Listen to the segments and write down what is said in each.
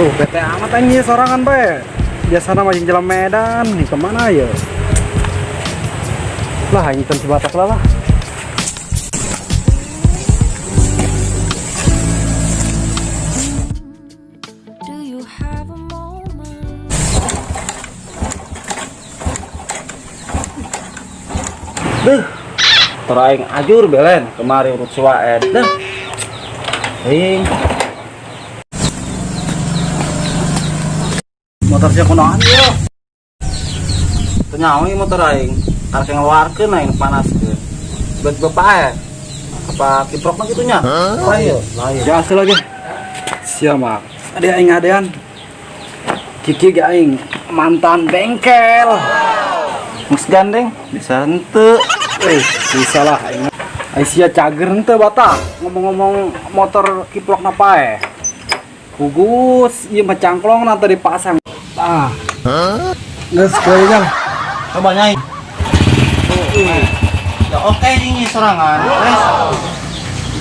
Tuh, bete amat anjing sorangan bae. Biasana mah jeung jalan Medan, nih kemana ya? Lah, aing teu sebatas lah lah. Do you have a moment? Duh, teraing ajur belen kemari urut suwaen. Dah. Aing. Motor sia kunaon ieu? Teu nyaho ieu motor aing. Karek ngeluarkeun aing panaskeun. Bet bapak apa kiprokna kitu nya? Lain. Lain. Ya asal lagi. Sia mah. Ada aing adean. Kiki ge aing mantan bengkel. Geus gandeng bisa henteu. Eh, bisa lah aing. Aing sia cager henteu bata. Ngomong-ngomong motor kiplokna pae. Gugus, ieu mah cangklong nanti dipasang. Ah. Geus kayaknya. Coba nyai. Ya oke ini serangan. Wes.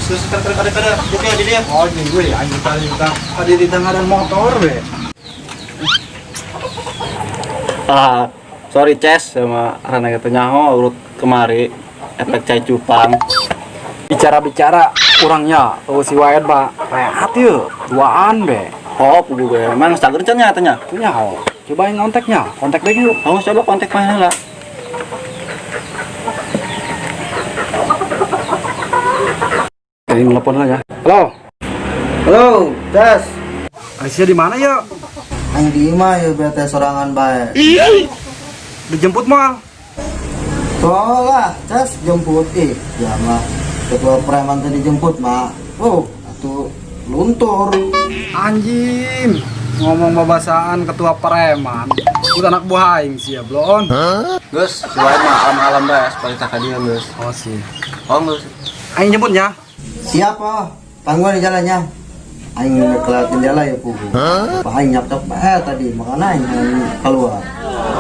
Terus kada kada kada. Oke jadi dia. Oh, ini gue ya, anjing tadi tadi di tengah ada motor be. Ah, sorry Ces sama Rana gitu nyaho urut kemari efek cai cupang. Bicara-bicara orangnya, oh si Waed pak, rehat yuk, duaan be. Oh, kudu gue. Emang cager can nya tanya. Punya oh. Cobain kontaknya, kontak deh yuk. Oh, coba kontak mana lah. Ini nelpon lah ya. Halo, Halo, Tes. Aisyah di mana ya? Aing di imah ya bete sorangan bae. Dijemput mal. Soalnya, Tes jemput ih, ya mah ketua preman tadi jemput mah. Oh, atuh luntur. Anjing, ngomong babasaan ketua preman. Itu anak buah aing sih ya, blon. Geus, si Waed mah alam-alam bae supaya tak dia geus. Oh sih. Oh, geus. Aing jemputnya. Siapa? Tangguhan di jalannya. Aing kelewat jendela ya pugu. Apa aing nyap-nyap bae tadi, makanya aing keluar.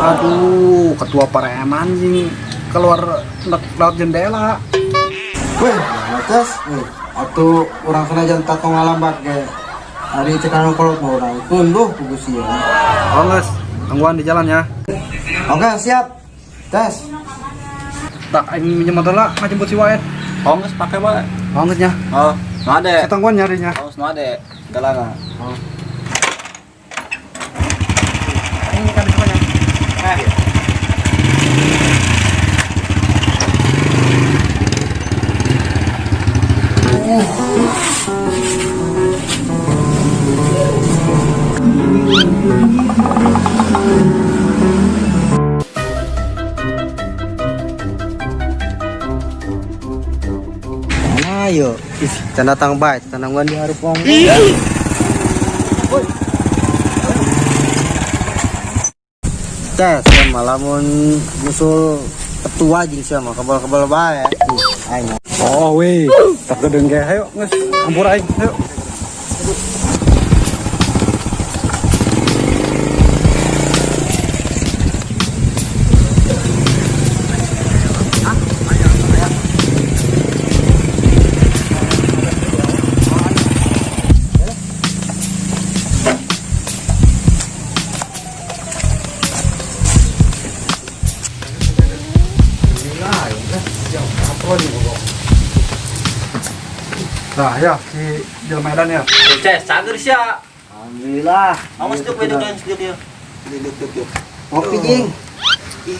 Aduh, ketua preman anjing keluar lewat jendela. Weh, nah, Tes, weh, atuh urang senajan takong ngalambat ge. Ari cekanan kolot mah urang tunduh pugu sia. Oh, nges, tangguhan di jalan ya. Oke, siap. Tes. Tak aing minjem motor lah, ngajemput si Waed. Oh, geus pake bae. Oh, nges nya. Oh, nu ade. Saya tangguhan nyarinya. Oh, nu ade. Galana. Oh. Ini kan semuanya. Eh. Mana yo? Ih, can datang bae, can nangguan di hareup wong. Tes, sama lamun musul ketua jeung sia mah kebal-kebal bae. Ih, aing. Oh, weh. Tak gedeng ge. Ayo, nges. Ampura aing. Ayo. Nah, ya si Jalan Medan ya. Ces, cager sia. Alhamdulillah. Awas duk we duk duk ya. Duk duk duk. Ngopi jeung. Ih,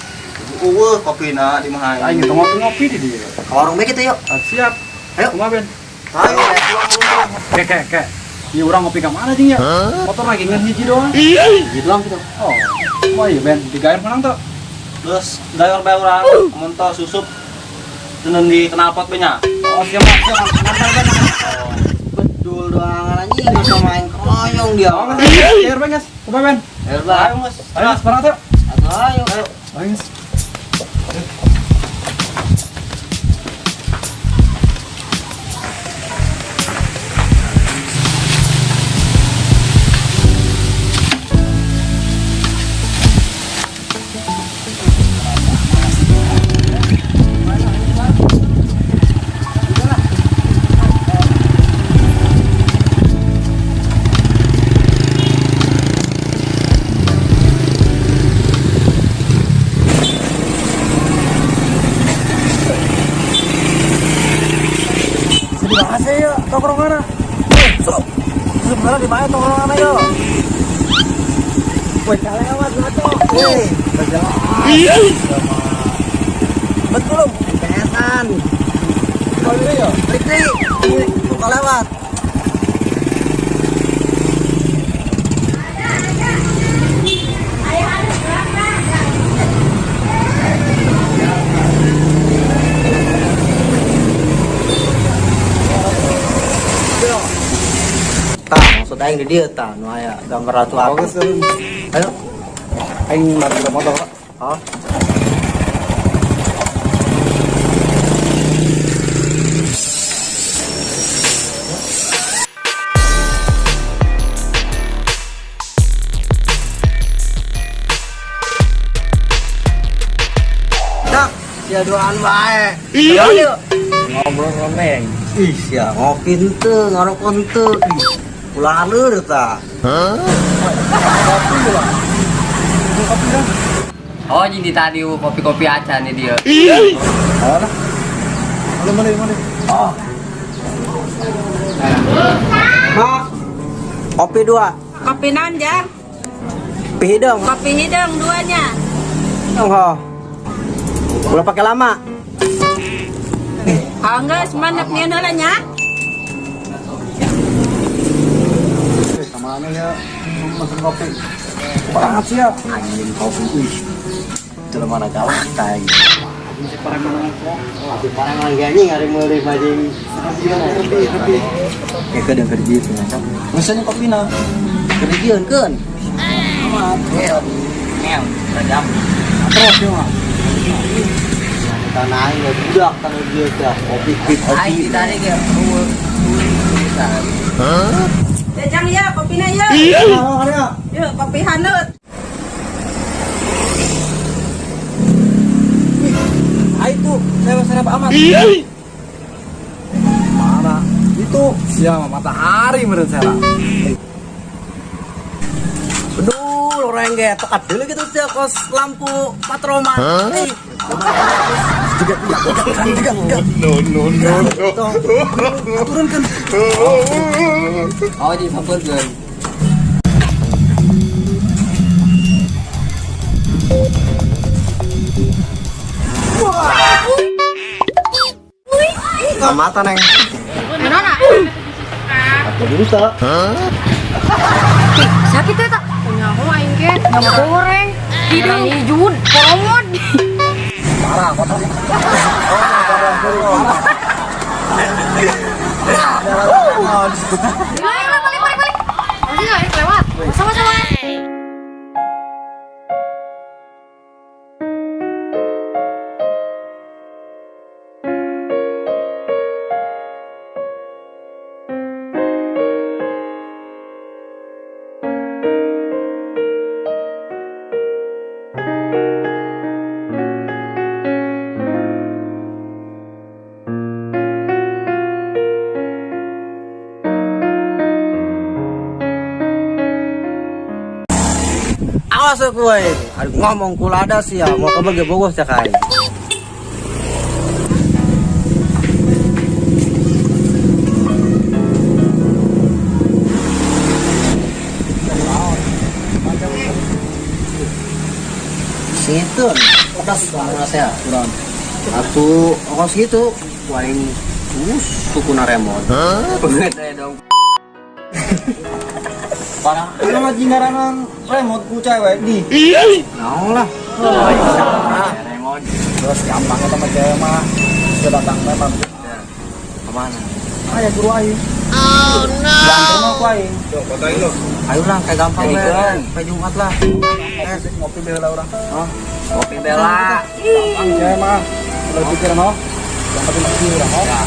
eueuh kopina di mah Aing aing. itu ngopi-ngopi di dia. Ka warung bae kita yuk. Ah, siap. Ayo. Kumaha, Ben? Ayo, Ke ke ke. Iya urang ngopi ka mana jeung ya? Motor lagi ngan hiji doang. Gitu doang gitu. Oh. Wah iya Ben, digair menang tuh. Terus gayor bae urang, mun teu susup tenun di knalpot be nya. Oh, siap, siap. Ngantar Ben. Bedul doang anjing bisa main keroyong dia. Oh, nges, gair Ben, guys. Kumaha, Ben? Ayo lah. Ayo, Mas. Ayo, Mas, bareng tuh. Atuh ayo. Ayo. Ayo, guys. Tongkrongan. Sok. Sebenarnya di mana tongkrongan yo? Woi, kalewat atuh. Eh, Ih, betul. PS-an. Kalau ini yo. Balik deui. Kalewat. Tah, maksud aing di dieu tah nu aya gambar ratu aku. Bagus kan. Ayo. Aing mari kita motor. Pak. Oh. Dak, sia duaan bae. Ayo. Ngobrol ngomeng. Ih, sia ngopi henteu, ngarokok henteu. Ih, ulah aleur tah. Kopi lah. Kopi kan. Oh, jadi tadi kopi-kopi aja nih dia. Ayo lah. Boleh, boleh, boleh. Oh. Mak, kopi dua. Kopi naon, Jang? Kopi hidung. Kopi hidung duanya. Dong, ho. Ulah pakai lama. Oh, enggak, semangat nih heula nya. Eh, sama aneh ya. Mesen kopi. Banget sih ya. Anjing kopi, ih. Jelema mana galak tah aing. Si preman kok. Tapi parang lagi anjing hari meuli anjing. Lebih, lebih. Kayak kedeng kerja sih macam. Misalnya kopi nah. Kerjieun keun. Amat. Ngel, rajam. Terus ya mah. Tanah aing ya budak tanah dia tah. Kopi kopi kopi. Aing ditarik ya. Ya, Jang ya, kopina ya. Oh, ya. Yuk, kopi haneut. Ah itu, saya serap amat. Mana? Itu siapa matahari menurut saya. Aduh, loreng ge tekat dulu gitu sih kos lampu patroma. Ih, Tiga, tiga, tiga, tiga, tiga. No, no, no, no. Turunkan. Oh, jadi sampeurkeun. mata neng. Nona, Aku bisa. sakit ya tak? Nyaho aing ge, nyamuk goreng, hidung hijau, poromot. Parah, kotor. Balik, balik, balik, balik. Masih nggak lewat? Sama-sama. Awas aku aing. Aduh ngomong kulada sih ya, mau ke bogos ya kai. Situ, udah mana saya Kurang. Atuh, ongkos gitu, paling us sukuna remon. Banget saya dong. Parah. Lu lagi ngaranan remote ku cewek di. Naon lah. Remote. Terus gampang sama cewek mah. Sudah datang memang. Kemana? Ah ya guru aing. Oh no. Ganteng mah ku aing. Ayo lah, kayak gampang Jadi lah. kan. Kayak Jumat lah. Ngopi, ngopi bela orang. Oh, Kopi bela. Gampang cewek mah. Udah pikiran oh. Yang penting pikir orang oh. Ya.